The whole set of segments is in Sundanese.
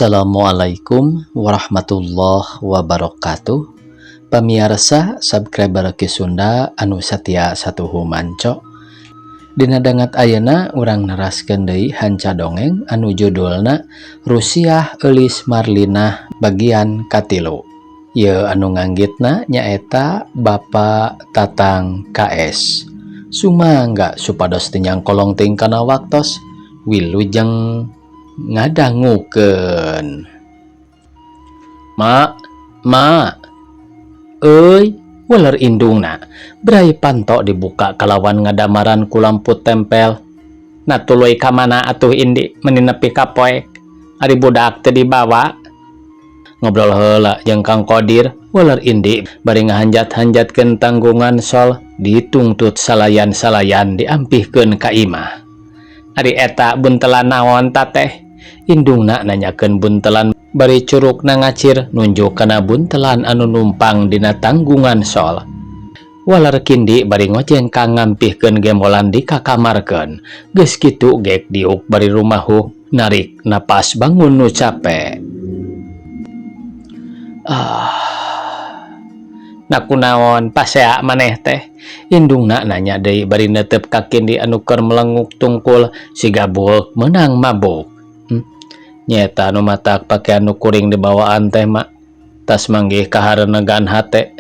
Assalamualaikum warahmatullahi wabarakatuh. Pamiarsa subscriber Ki Sunda anu satia satuhu manco. Dina danget ayeuna urang neraskeun deui hanca dongeng anu judulna Rusiah Eulis Marlinah bagian katilu. Ieu anu nganggitna nyaeta Bapak Tatang KS. Sumangga supados teu nyangkolong teuing kana waktos, wilujeng ngadangukeun. Ma, ma, euy, waler indungna. Bray panto dibuka kalawan ngadamaran ku lampu tempel. Na tuluy ka mana atuh, Indi, meni nepi ka poek? Ari budak teu dibawa? Ngobrol heula jeung Kang Kodir, waler Indi bari ngahanjat-hanjatkeun tanggungan sol ditungtut salayan-salayan diampihkeun ka imah. Ari eta buntelan naon ta, Teh? Indungna nanyakeun buntelan bari curukna ngacir nunjuk kana buntelan anu numpang dina tanggungan sol. Waler Kindi bari ngojengkang ngampihkeun gembolan dikakamarkeun. Geus kitu gek diuk bari rumahuh narik napas bangun nu cape. Ah. Na kunaon pasea maneh teh? Indungna nanya deui bari neuteup ka Kindi anu keur melenguk tungkul siga bueuk meunang mabuk. Nyaeta nu matak pakean nu kuring dibawaan teh, Mak. Tas manggih kaharenegan hate.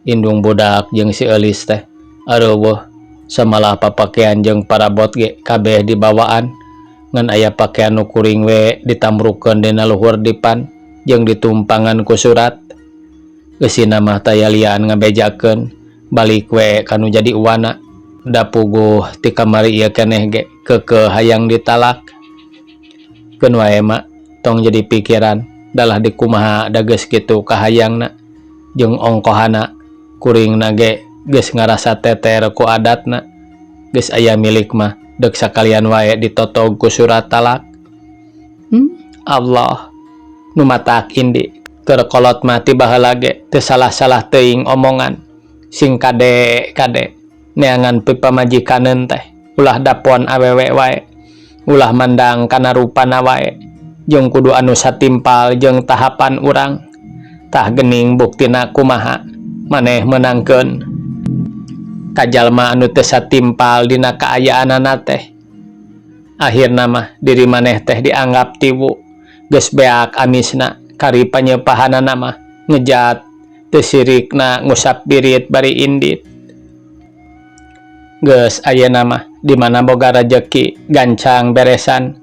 Indung budak jeung si Eulis teh. Areuweuh samalah papakean jeung parabot ge kabeh dibawaan. Ngan aya pakean nu kuring we ditamrukeun dina luhur dipan jeung ditumpangan ku surat. Eusina mah taya lian ngabejakeun, balik we kanu jadi uwana. Da puguh ti kamari ieu keneh ge keukeuh hayang ditalak. Keun wae, Mak, tong jadi pikiran, dalah dikumaha da geus kitu kahayangna jeung ongkohana, kuringna ge geus ngarasa teter ku adatna. Geus aya milik mah deuk sakalian wae ditotog ku surat talak. Allah nu matak Indi keur kolot mah ti baheula ge teu salah-salah teuing omongan, sing kade kade neangan pipamajikaneun teh ulah dapon awewe wae, ulah mandang kana rupana wae, jeung kudu anu satimpal jeung tahapan urang. Tah geuning buktina kumaha maneh meunangkeun ka jalma anu teu satimpal dina kaayaanana teh. Akhirna mah diri maneh teh dianggap tiwu, geus beak amisna, kari panyeupahanana mah ngejat teu sirikna ngusap birit bari indit. Geus ayeuna mah di mana boga rajeki gancang beresan,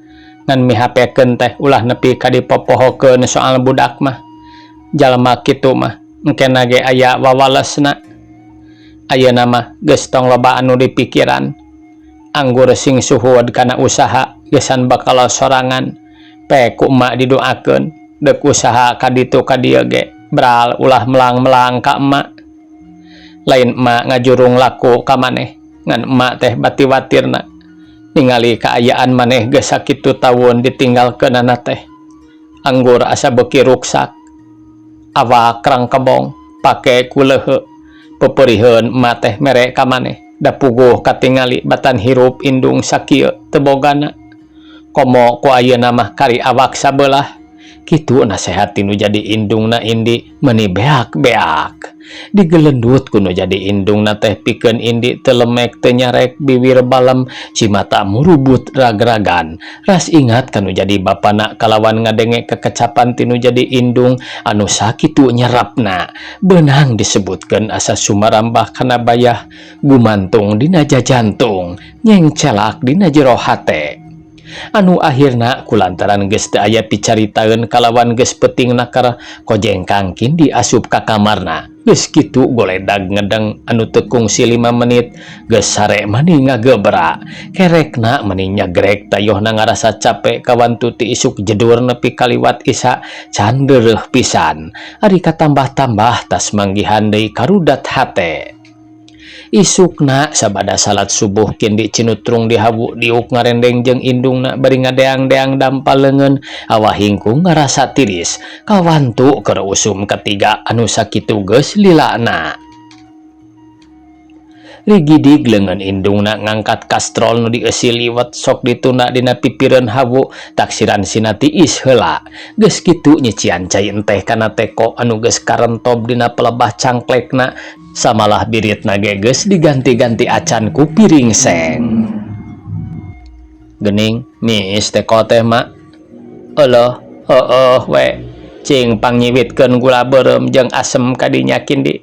ngan mihapekeun teh ulah nepi ka dipopohokeun soal budak mah. Jalma kitu mah engkena ge aya wawalesna. Ayeuna mah geus tong loba anu dipikiran, anggur sing suhud kana usaha gesan bakal sorangan. Pe ku emak didoakeun deuk usaha ka ditu ka dieu ge bral ulah melang-melang ka emak. Lain emak ngajurung laku ka maneh, ngan emak teh bati watirna ningali kaayaan maneh geus sakitu taun ditinggalkeunana teh, anggur asa beuki ruksak, awak rangkebong pake ku leuheu. Peperiheun emak teh mere ka maneh, da puguh katingali batan hirup indung sakieu teu bogana, komo ku ayeuna mah kari awak sabelah. Kitu nasehat tinu jadi indungna Indi meuni beak-beak. Digelendut ku nu jadi indungna teh pikeun Indi teu lemek teu nyarek, biwir balem, cimata murubut ragragan. Ras ingat kanu jadi bapana kalawan ngadenge kekecapan tinu jadi indung anu sakitu nyerapna. Beunang disebutkeun asa sumarambah kana bayah, gumantung dina jajantung, nyengcelak dina jero hate. Anu akhirna kulantaran geus teu aya picaritaeun kalawan geus peuting nakar, kojengkang Kindi asup ka kamarna. Geus kitu goledag ngedeng anu teu kungsi 5 menit geus sare mani ngagebra. Kerekna mani nyagrek, tayohna ngarasa capek kawantu ti isuk jedur nepi kaliwat Isya can deureuh pisan. Ari katambah-tambah tas manggihan deui karudat hate. Isukna sabada salat subuh, Kindi cinutrung dihawu diuk ngarendeng jeung indungna bari ngadeang-deang dampal leungeun. Awak hingkung ngarasa tiris kawantu keur usum katiga anu sakitu geus lilana. Rigidig leungeun indungna ngangkat kastrol nu dieusi liwet sok ditunda dina pipireun hawu taksiran sina tiis heula. Geus kitu nyician cai enteh kana teko anu geus karentob dina pelebah cangklekna samalah biritna ge geus diganti-ganti acan ku piring seng. Gening miis teko teh mak. Euleuh heueuh we cing pangnyiwitkeun gula beureum jeung asem kadinya Kindi.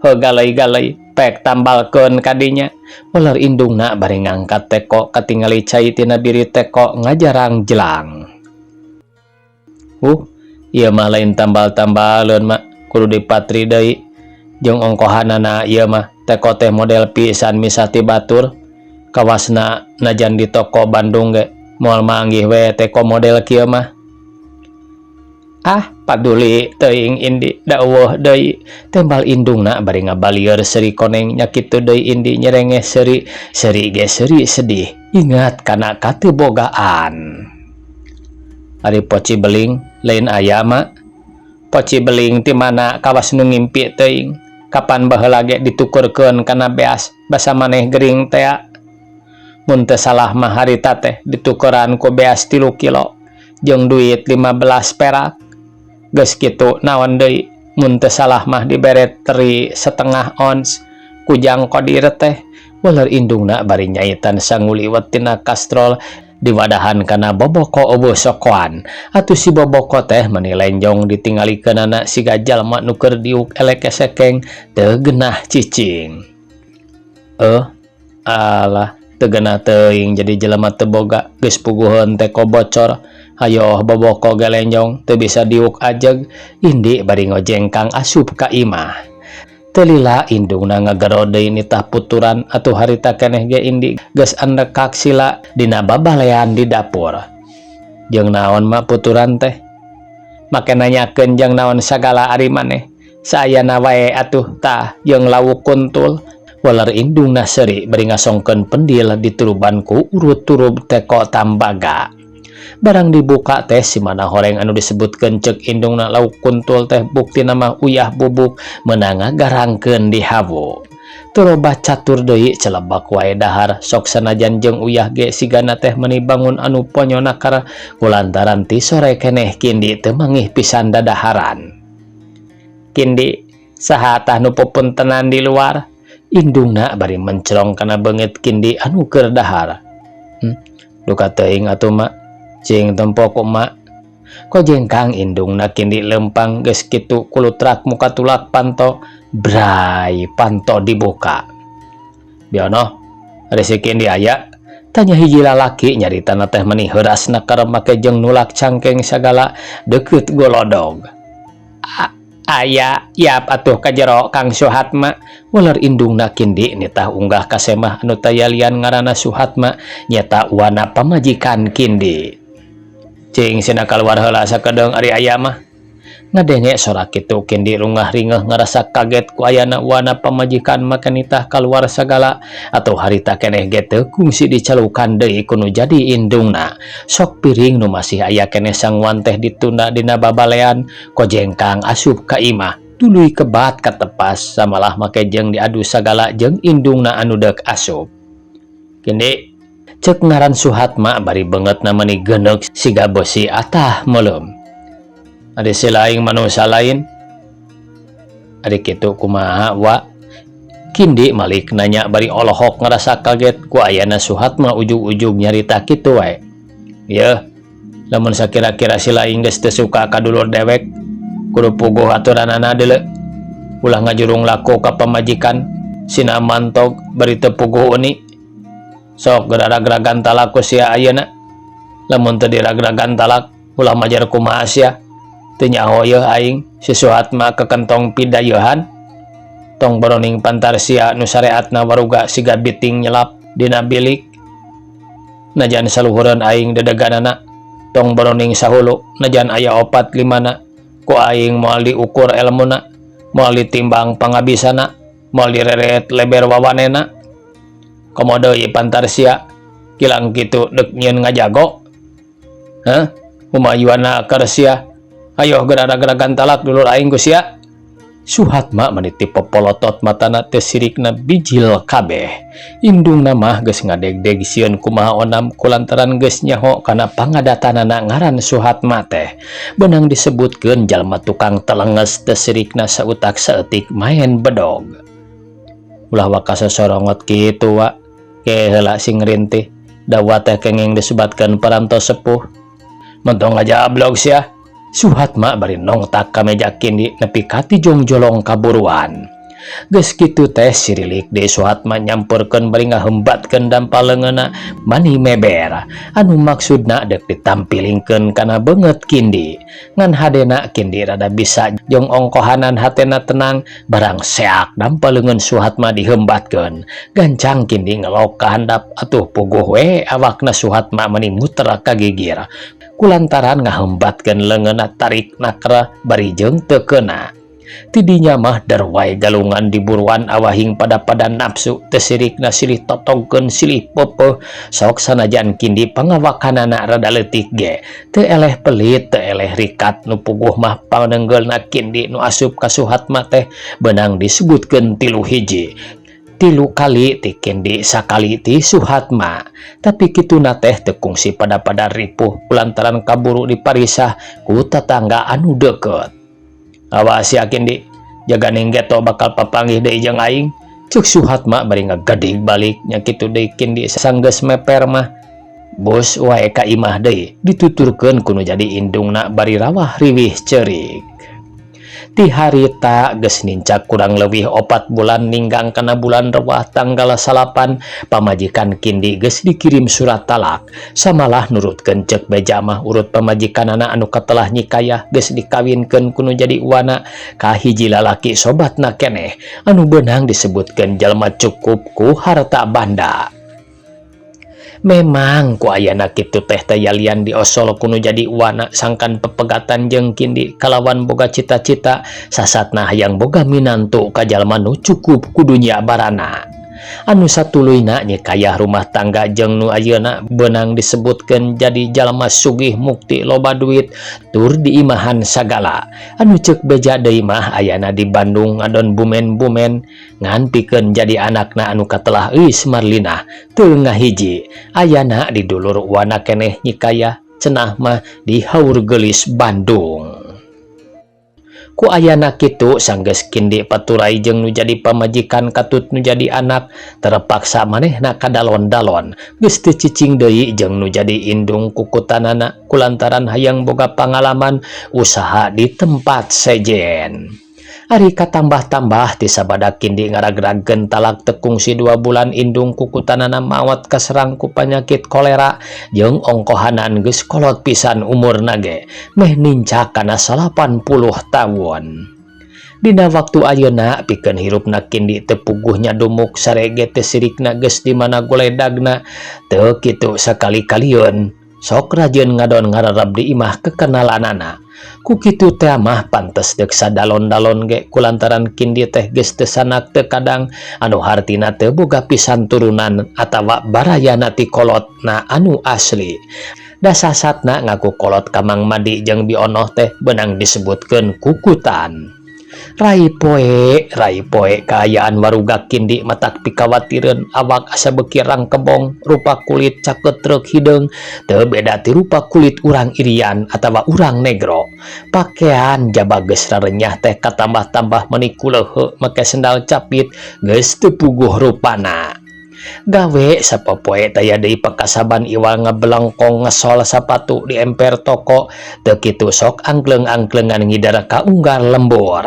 Heuh galeuy-galeuy pek tambalkeun kadinya. Uler indungna bari ngangkat teko katingali cai tina birit teko ngajarang-jelang. Ieu mah lain tambal-tambaleun mak kudu dipatri deui. Jeung ongkohanana ieu mah teko teh model pisan misah ti batur. Kawasna najan di toko Bandung ge moal manggih we teko model kieu mah. Ah, paduli teuing Indi da eueuh deui. Tembal indungna bari ngabalieur seuri koneng nya kitu deui Indi nyerengeh seuri, seuri ge seuri sedih ingat kana kateubogaan. Ari poci beling lain aya mak. Poci beling ti mana kawas nu ngimpi teuing. Kapan baheula ge ditukurkeun kana beas basa maneh gering tea. Mun teu salah mah harita teh ditukeran ku beas 3 kilo jeung duit 15 perak. Geus kitu naon deui mun teu salah mah dibere teri setengah ons ku Jang Kodir teh. Waler indungna bari nyaitan sangu liwet tina kastrol diwadahan kana boboko eueuh sokoan. Atuh si boboko teh meuni lenjong ditinggalikeunana siga jalma nu keur diuk elek kesekeng teu genah cicing. Alah teu genah teuing jadi jelema teu boga geus puguheun teko bocor. Hayoh boboko ge lenjong teu bisa diuk ajeg. Indi bari ngojengkang asup ka imah. Teu lila indungna ngagero deui nitah puturan atuh harita keneh ge Indi geus andekak sila dina babalean di dapur. Jeung naon mak puturan teh? Make nanyakeun jeung naon sagala ari maneh. Saayana wae atuh tah jeung lawuk kuntul. Waler indungna seuri bari ngasongkeun pendil dituruban ku urut turub teko tambaga. Barang dibuka teh si mana horeng anu disebutkeun ceuk indungna lauk kuntul teh buktina mah uyah bubuk meunang ngagarangkeun di hawu. Teu loba catur deui celebak wae dahar sok sanajan jeung uyah ge sigana teh meuni bangun anu ponyo nakar kulantaran ti sore keneh Kindi teu mangih pisan dadaharan. Kindi saha tah nu pupuntenan di luar? Indungna bari mencrong kana beungeut Kindi anu keur dahar. Duka teuing atuh mak. Cing tempo ku emak. Kojengkang indungna Kindi lempang geus kitu kulutrak muka tulak panto. Bray panto dibuka. Biono, ari si Kindi aya? Tanya hiji lalaki nyaritana teh meuni heuras nakar make jeung nulak cangkeng sagala deukeut golodog. Aya yap atuh ka jero Kang Suhatma. Waler indungna Kindi nitah unggah ka semah anu tayalian ngaranna Suhatma nyata wana pamajikan Kindi. Cing sina kaluar heula sakedeung ari aya mah. Ngadenge sora kitu Kindi rungah ringeh ngarasa kaget ku ayana wana pamajikan make nitah kaluar sagala atau harita keneh ge teu kungsi dicalukan deui ku nu jadi indungna. Sok piring nu masih aya keneh sanguan teh ditunda dina babalean kojengkang asup ka imah tuluy kebat katepas samalah make jeung diadu sagala jeung indungna anu deuk asup. Kindi cek ngaran Suhatma bari beungeutna meuni geuneuk siga beusi atah meuleum. Ari si laing manusia lain. Ari kitu kumaha wa? Kindi malik nanya bari olohok ngerasa kaget ku ayana Suhatma ujug-ujug nyarita kitu wae. Yeuh, lamun sakira-kira si laing geus teu suka ka dulur dewek, kudu puguh aturanana deuleu. Ulah ngajurung laku ka pamajikan, sina mantog bari teu puguh uni. Sok geura-ragragan talak ku sia ayeuna. Lamun teu diragragan talak, ulah majar kumaha sia. Teu nyaho yeuh aing si Suhatma kekentong pidayeuhan. Tong boroning pantar sia nu sareatna waruga siga biting nyelap dina bilik. Najan saluhureun aing dedeganana, tong boroning sahulu najan aya opat limana. Ku aing moal diukur elmuna, moal ditimbang pangabisana, moal direret leber wawanena. Komo deui pantar sia kilang kitu deuk nyieun ngajago. Hah? Humayuana keur sia. Ayo geura-geragan talak dulur aing ku sia. Suhatma mani tipopolotot matana teh sirikna bijil kabeh. Indungna mah geus ngadegdeg sieun kumaha onam kulantaran geus nyaho kana pangadatanana ngaran Suhatma teh. Beunang disebutkeun jalma tukang telenges teh sirikna sautak saeutik maen bedog. Ulah waka sosorongot kitu wa. Ke heula sing rintih. Da wa teh kenging disebatkeun parantos sepuh. Mentong ngajablog sia. Suhatma bari nongtak ka meja Kindi nepi ka tijong-jolong kaburuan. Geus kitu teh sirilik deui Suhatma nyamperkeun bari ngahembatkeun dampa leungeunna mani meber anu maksudna deuk ditampilingkeun kana beungeut Kindi. Ngan hadena Kindi rada bisa jong ongkohanan hatena tenang barang seak dampa leungeun Suhatma dihembatkeun. Gancang Kindi ngelok ka handap atuh puguh we awakna Suhatma mani muter ka gigir. Kulantaran ngahembatkeun leungeunna tarik nakra bari jeung teu keuna. Tidinya mah derwai galungan di buruan awahing pada-pada nafsu teu sirikna silih totogkeun silih peupeuh sok sanajan Kindi pangawakanana rada leutik ge teu eleh pelit teu eleh rikat nu puguh mah panenggeulna Kindi nu asup ka Suhatma teh beunang disebutkeun tilu hiji. Tilu kali ti Kindi sakali ti Suhatma. Tapi kituna teh teu kungsi pada-pada ripuh kulantaran kaburu diparisah ku tatangga anu deukeut. Awas ya Kindi, jaga ninggeto bakal papanggih deui jeung aing. Ceuk Suhatma bari ngagedig balik nya kitu deui Kindi sanggeus meper mah. Bos wae ka imah deui dituturkeun ku nu jadi indungna bari rawah riwih ceurik. Ti harita geus nincak kurang leuwih 4 bulan ninggang kana bulan Rewah tanggal 9 pamajikan Kindi geus dikirim surat talak. Samalah nurutkeun ceuk beja mah urut pamajikanana anu katelah nyikayah geus dikawinkeun ku nu jadi uwana ka hiji lalaki sobatna keneh anu beunang disebutkeun jalma cukup ku harta banda. Memang ku ayana kitu teh tayalian diosol ku nu jadi uwana sangkan pepegatan jeung Kindi kalawan boga cita-cita sasatna hayang boga minantu ka jalma nu cukup ku dunya barana. Anu satuluyna nyekayah rumah tangga jeung nu ayeuna beunang disebutkeun jadi jalma sugih mukti loba duit tur diimahan sagala. Anu ceuk beja deui mah ayana di Bandung ngadon bumen-bumen ngan pikeun jadi anakna anu katelah Euis Marlinah teu ngahiji ayana di dulur uwana keneh nyikayah cenah mah di Haur Geulis Bandung. Ku ayana kitu sanggeus Kindi paturai jeung nu jadi pamajikan katut nu jadi anak terpaksa manehna kadalon-dalon geus teu cicing deui jeung nu jadi indung kukutanana kulantaran hayang boga pangalaman usaha di tempat sejen. Ari katambah-tambah ti sabada Kindi ngaragragkeun talak teu kungsi 2 bulan indung kukutanana maot kaserang ku panyakit kolera jeung ongkohanan geus kolot pisan umurna ge meh nincak kana 80 taun. Dina waktu ayeuna pikeun hirupna Kindi teu puguh nyadumuk sarege teu sirikna geus di mana goledagna teu kitu sakali-kalieun sok rajin ngadon ngararab di imah kekenalanana. Ku kitu teh mah pantes deuk sadalon-dalon ge kulantaran Kindi teh geus teu sanak teu kadang anu hartina teu boga pisan turunan atawa barayana ti kolotna anu asli. Dasasatna ngaku kolot ka Mang Madi jeung Bi Onoh teh beunang disebutkeun kukutan. Rai poe, rai poe kaayaan waruga Kindi matak pikawatireun awak asa beuki rangkebong rupa kulit caket treuk hideung teu beda ti rupa kulit urang Irian atawa urang Negro. Pakean jaba geus rarenyah teh katambah-tambah meni kuleuheu make sendal capit geus teu puguh rupana. Gawe sapopoe taya deui pakasaban iwal ngebelengkong ngesol sapatu di emper toko teu kitu sok angkleng-angklengan ngidar ka unggar lembur.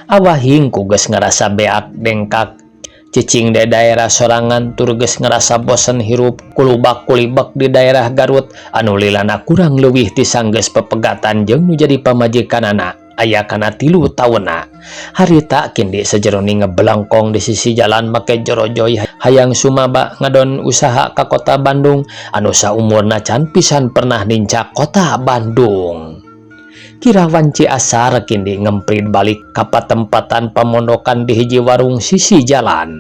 Awahing ku geus ngarasa beak dengkak cicing di daerah sorangan tur geus ngarasa bosen hirup kulubak kulibek di daerah Garut anu lilana kurang leuwih ti sanggeus pepegatan jeung nu jadi pamajikanana aya kana 3 taunna. Harita Kindi sajeroni ngebelangkong di sisi jalan make jorojoy hayang sumaba ngadon usaha ka kota Bandung anu saumurna can pisan pernah nincak kota Bandung. Kira wanci asar Kindi ngemprit balik ka patempatan pamondokan di hiji warung sisi jalan.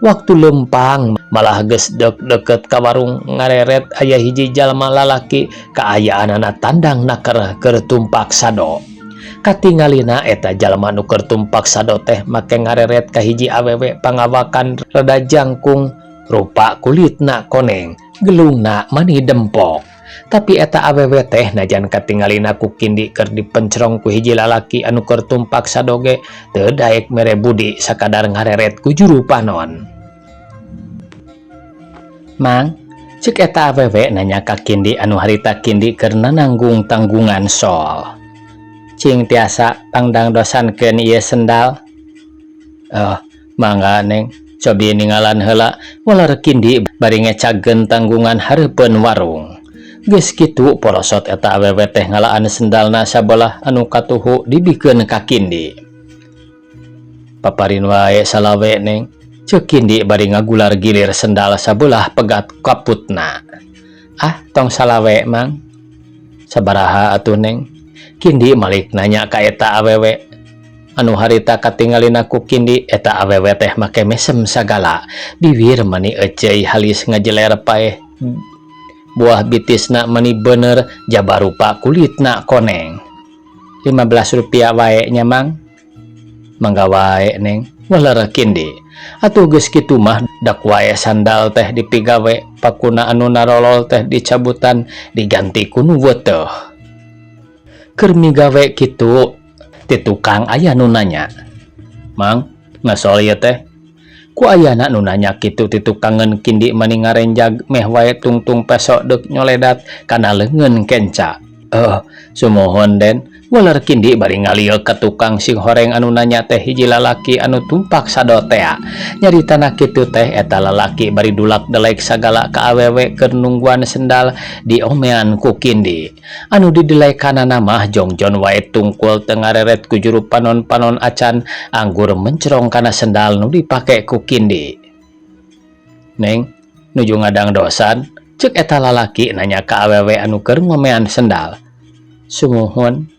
Waktu lempang malah geus deket ka warung ngareret aya hiji jalma lalaki kaayaanana tandang naker keur tumpak sado. Katingalina eta jalma nu keur tumpak sado teh make ngareret ka hiji awewe pangawakan rada jangkung, rupa kulitna koneng, gelungna mani dempok. Tapi eta awewe teh najan katingalina ku Kindi keur dipencrong ku hiji lalaki anu keur tumpak sado ge teu daek mere budi sakadar ngareret ku juru panon. Mang, cek eta awewe nanya ka Kindi anu harita Kindi keur nanggung tanggungan sol. Cing tiasa pangdangdosankeun ieu sendal. Oh, mangga, Neng, cobi ningalan heula, walar Kindi bari ngecagkeun tanggungan hareupeun warung. Geus kitu porosot eta awewe teh ngalaan sendalna sabelah anu katuhu dibikeun ka Kindi. Paparin wae salawe, Neng, cek Kindi bari ngagular gilir sendal sabelah pegat kaputna. Ah, tong salawe, Mang. Sabaraha atuh, Neng? Kindi malik nanya ka eta awewe. Anu harita katingalina ku Kindi eta awewe teh make mesem sagala. Biwir mani eceuy halis ngajeler paeh. Buah bitisna mani bener jaba rupa kulitna koneng. 15 rupiah wae nya, Mang. Mangga wae, Neng, walar Kindi. Atuh geus kitu mah dak wae sandal teh dipigawe, pakuna anu narolol teh dicabutan diganti ku nu weuteuh. Keur migawe kitu ti tukang aya nu nanya. Mang, ngasol ieu teh? Ku ayana nu nanya kitu ti tukangeun Kindi mani ngarenjag meh wae tungtung peso deuk nyoledat kana leungeun kenca. Eh, sumuhun, Den, walar Kindi bari ngalieuk ka tukang sing horeng anu nanya teh hiji lalaki anu tumpak sado tea. Nyaritana kitu teh eta lalaki bari dulak delek sagala ka awewe keur nungguan sendal diomean ku Kindi. Anu didelekanana mah jongjon wae tungkul teu ngareret ku juru panon-panon acan anggur mencrong kana sendal nu dipake ku Kindi. Neng, nuju ngadangdosan? Cek eta lalaki nanya ka awewe anu keur ngomean sendal. Sumuhun.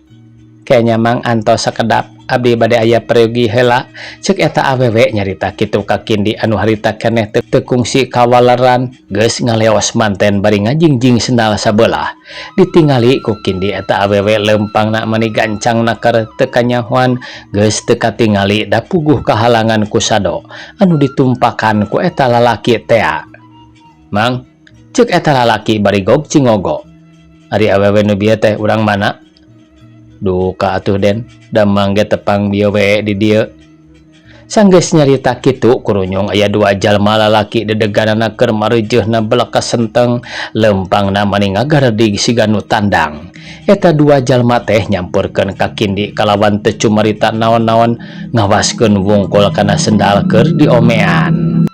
Kayaknya, Mang, antos sakedap, abdi bade aya peryogi heula, cek eta awewe nyarita kitu ka Kindi anu harita keneh teu kungsi kawaleran geus ngaleos manten bari ngajingjing sendal sabelah. Ditingali ku Kindi eta awewe leumpangna mani gancang naker teu kanyahoan geus teu katingali da puguh kahalangan ku sado anu ditumpakan ku eta lalaki tea. Mang, cek eta lalaki bari gog cingogo. Ari awewe nu bieu teh urang mana? Duka atuh, Den, damang ge tepang bieu we di dieu. Sanggeus nyarita kitu kurunyung aya dua jalma lalaki dedeganana keur mareujeuhna belekas senteng leumpangna mani ngagaredig siga nu tandang. Eta dua jalma teh nyamperkeun ka Kindi kalawan teu cumarita naon-naon ngawaskeun wungkul kana sendal keur diomean.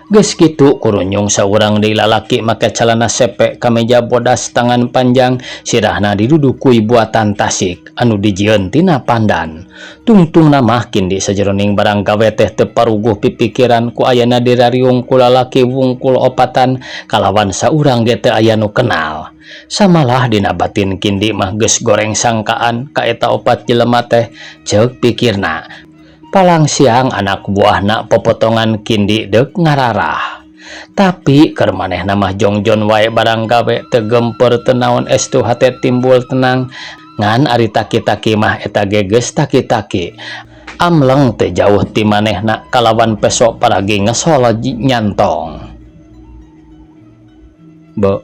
Geus kitu kurunyung saurang deui lalaki make calana sepe kameja bodas tangan panjang sirahna didudukui buatan tasik anu dijieun tina pandan. Tungtungna mah Kindi sajeroning barang gawe teh teu paruguh pipikiran ku ayana dirariung ku lalaki wungkul opatan kalawan saurang ge teu aya nu kenal. Samalah dina batin Kindi mah geus goreng sangkaan ka eta opat jelema teh, ceuk pikirna. Palang siang anak buahna popotongan Kindi deuk ngararah. Tapi keur manehna mah jongjon wae barang gawe teu gemper teu naon estu hate timbul tenang ngan ari taki-taki mah eta ge geus taki-taki. Amleng teu jauh ti manehna kalawan peso paragi ngesol nyantong. Be,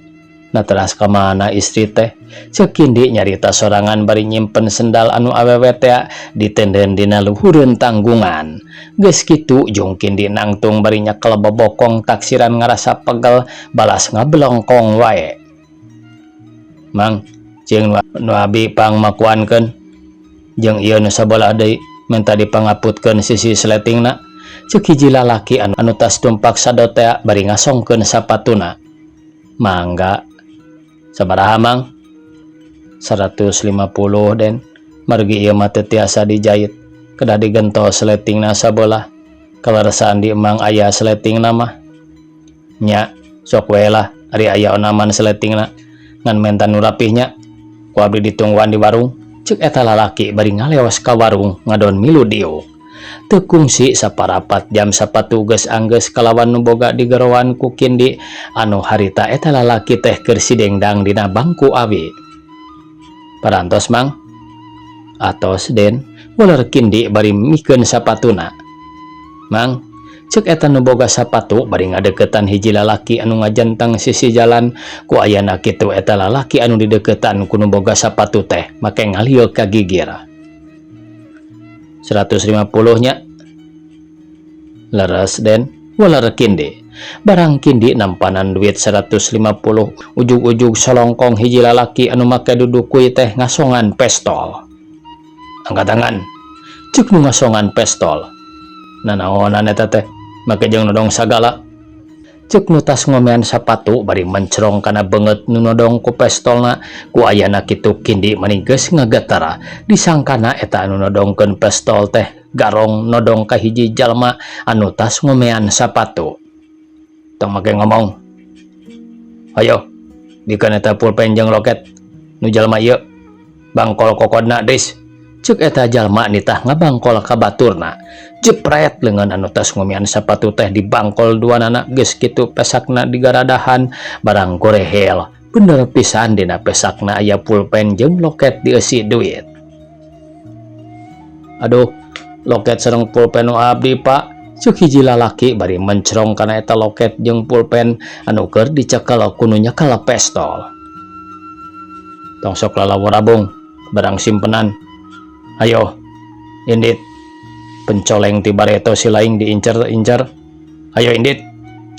nah teras ka mana istri teh? Ceuk Kindi nyarita sorangan bari nyimpen sendal anu awewe tea ditenden dina luhureun tanggungan. Geus kitu jung Kindi nangtung bari nyekel bobokong taksiran ngarasa pegel balas ngabelongkong wae. Mang, cing nu abi pangmakuankeun jeung ieu nu sabelah deui menta dipangaputkeun sisi sletingna, ceuk hiji lalaki anu tas tumpak sado tea bari ngasongkeun sapatuna. Mangga. Sabaraha, Mang? 150, Den, margi ieu mah teu tiasa dijait kedah digentos sletingna sabelah. Kaleresan di emang aya sletingna mah nya sok we lah ari aya onaman sletingna ngan menta nu rapih nya, ku abdi ditungguan di warung, cek eta lalaki bari ngaleos ka warung ngadon milu diuk. Teu kungsi saparapat jam sapatu geus anggeus kalawan nu boga digeroan ku Kindi anu harita eta lalaki teh keur sidengdang dina bangku awi. Parantos, Mang? Atos, Den, waler Kindi bari mikeun sapatuna. Mang, cek eta nu boga sapatu bari ngadeukeutan hiji lalaki anu ngajenteng sisi jalan. Ku ayana kitu, eta lalaki anu dideukeutan ku nu boga sapatu teh make ngalieuk ka gigir. 150 nya? Leres, Den, waler Kindi. Barang Kindi nampanan duit 150, ujug-ujug solongkong hiji lalaki anu make dudukui teh ngasongan pestol. "Angkat tangan," cek nu ngasongan pestol. "Nanaonan eta teh make jeung nodong sagala?" cek nu tas ngomean sapatu bari mencrong kana beungeut nu nodong ku pestolna. Ku ayana kitu, Kindi mani geus ngagetar, disangkana eta anu nodongkeun pestol teh garong nodong ka hiji jalma anu tas ngomean sapatu. "Tong make ngomong, ayo bikeun eta pulpen jeung loket nu jalma ieu, bangkol kokodna, Dris," cek eta jalma nitah ngabangkol ka baturna. Jepret, leungeun anu tas ngomean sapatu teh dibangkol duanana. Geus kitu pesakna digaradahan. Barang gorehel, bener pisan dina pesakna aya pulpen jeung loket dieusi duit. "Aduh, loket sareng pulpen nu abdi, Pak," cek hiji lalaki bari mencrong kana eta loket jeung pulpen anu keur dicekel ku nu nyekel pestol. "Tong sok lalawarabung, barang simpenan. Ayo indit, pencoleng ti bareto si laing diincer-incer. Ayo indit,"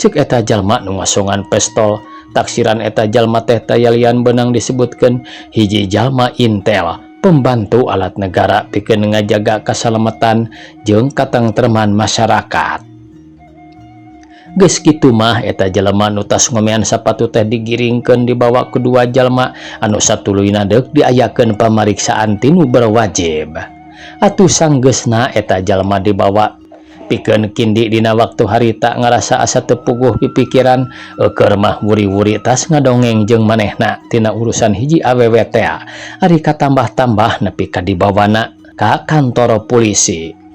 cek eta jalma nu ngasongan pestol. Taksiran eta jalma teh tayalian beunang disebutkeun hiji jalma intel, pembantu alat negara pikeun ngajaga kasalamatan jeung katengtreman masyarakat. Geus kitu mah, eta jelema nu tas ngomean sapatu teh digiringkeun, dibawa ku dua jalma anu satuluyna deuk diayakeun pamariksaan ti nu berwajib. Atuh sanggeusna eta jalma dibawa, pikeun Kindi dina waktu harita ngarasa asa teu puguh pipikiran. Eukeun mah wuri-wuri tas ngadongeng jeung manehna tina urusan hiji awewe teh, ari katambah-tambah nepi ka dibawana ka kantor polisi.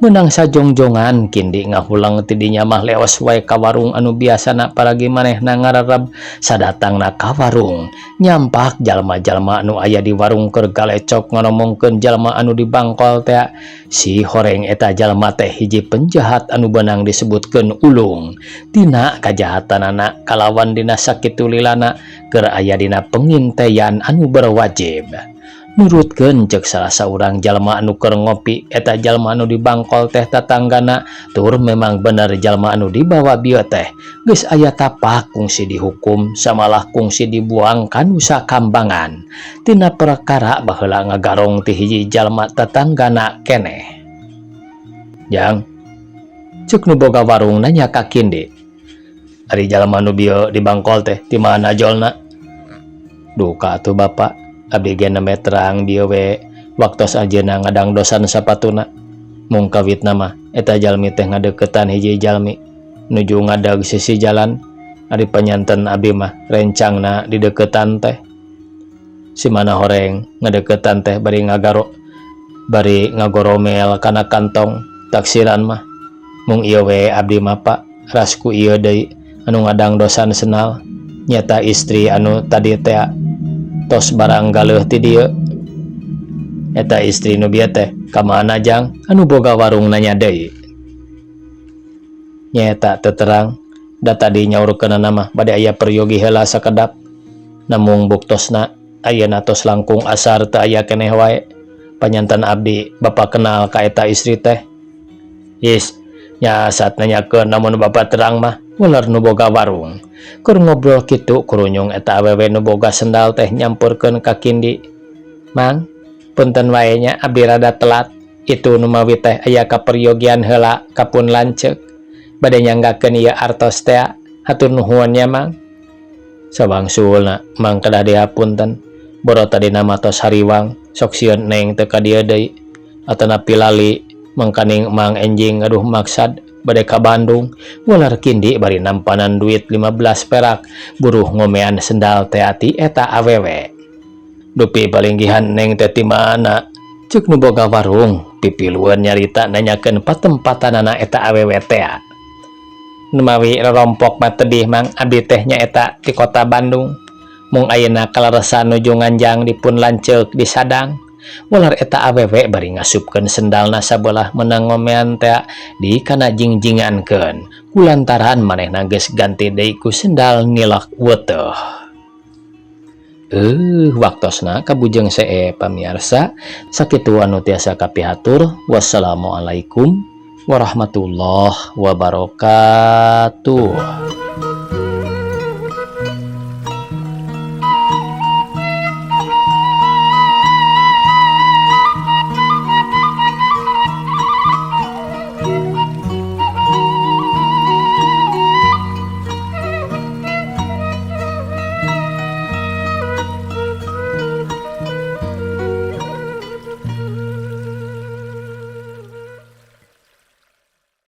Menang sajongjongan Kindi ngahulang ti dinya mah, leos wae ka warung anu biasana paragi manehna ngararab. Sadatangna ka warung, nyampak jalma-jalma anu aya di warung keur galecok ngomongkeun jalma anu dibangkol teh. Si horeng eta jalma teh hiji penjahat anu beunang disebutkeun ulung tina kajahatanana, kalawan dina sakitu lilana keur aya dina pengintaian anu berwajib. Nurutkeun cek salah saurang jalma anu keur ngopi, eta jalma anu dibangkol teh tatanggana, tur memang bener jalma anu dibawa bieu teh geus aya tapak kungsi dihukum, samalah kungsi dibuang ka Nusa Kambangan tina perkara baheula ngagarong ti hiji jalma tatanggana keneh. "Jang," cek nu boga warung nanya ka Kindi, "ari jalma nu bieu dibangkol teh ti mana jolna?" "Duka atuh, Bapak, abdi ge nembe terang bieu we waktos ajeuna ngadangdosan sapatuna. Mung kawitna mah eta jalmi teh ngadeuketan hiji jalmi nuju ngadag sisi jalan. Ari panyanten abdi mah rencangna dideukeutan teh si mana horeng ngadeukeutan teh bari ngagaro, bari ngagoromel kana kantong. Taksiran mah mung ieu we abdi mah, Pak, rasku ieu deui anu ngadangdosan sendal nyata istri anu tadi teh tos barang galeuh ti dieu." "Eta istri nu bieu teh ka mana, Jang?" anu boga warung nanya deui. "Nyaeta teu terang da tadi nyaurkeunana mah bade aya peryogi heula sakedap, namung buktosna ayeuna tos langkung asar teu aya keneh wae. Panyanten abdi Bapak kenal ka eta istri teh?" "Is nya saat nanyakeun, namun Bapak terang mah," ular nu boga warung. Keur ngobrol kitu, kurunyung eta awewe nu boga sendal teh nyamperkeun ka Kindi. "Mang, punten wae nya, abdi rada telat. Itu nu mawi teh aya kaperyogian heula ka pun lanceuk. Bade nyanggakeun ieu artos teh. Hatur nuhun nya, Mang." "Sawangsulna, Mang, kedah dihapunten. Boro tadi mah tos hariwang, sok sieun neng teu ka dieu deui atanapi lali, mangkaning Mang enjing aduh maksad bade ka Bandung," ular Kindi bari nampanan duit 15 perak buruh ngomean sendal teh ti eta awewe. "Dupi palinggihan neng teh ti mana?" cek nu boga warung pipilueun nyarita nanyakeun patempatanana eta awewe teh. "Numawi rorompok mah tebih, Mang, abdi teh nyaeta ti kota Bandung. Mung ayeuna kaleresan nuju nganjang dipun lanceuk disadang. Ular eta awewe bari ngasupkeun sendalna sabelah meunang ngomean tea di kana jingjingankeun kulantaran manehna geus ganti deui ku sendal nilak weteuh. Waktosna kabujeng see, pamiarsa. Sakitu anu tiasa kapihatur. Wassalamualaikum warahmatullahi wabarakatuh.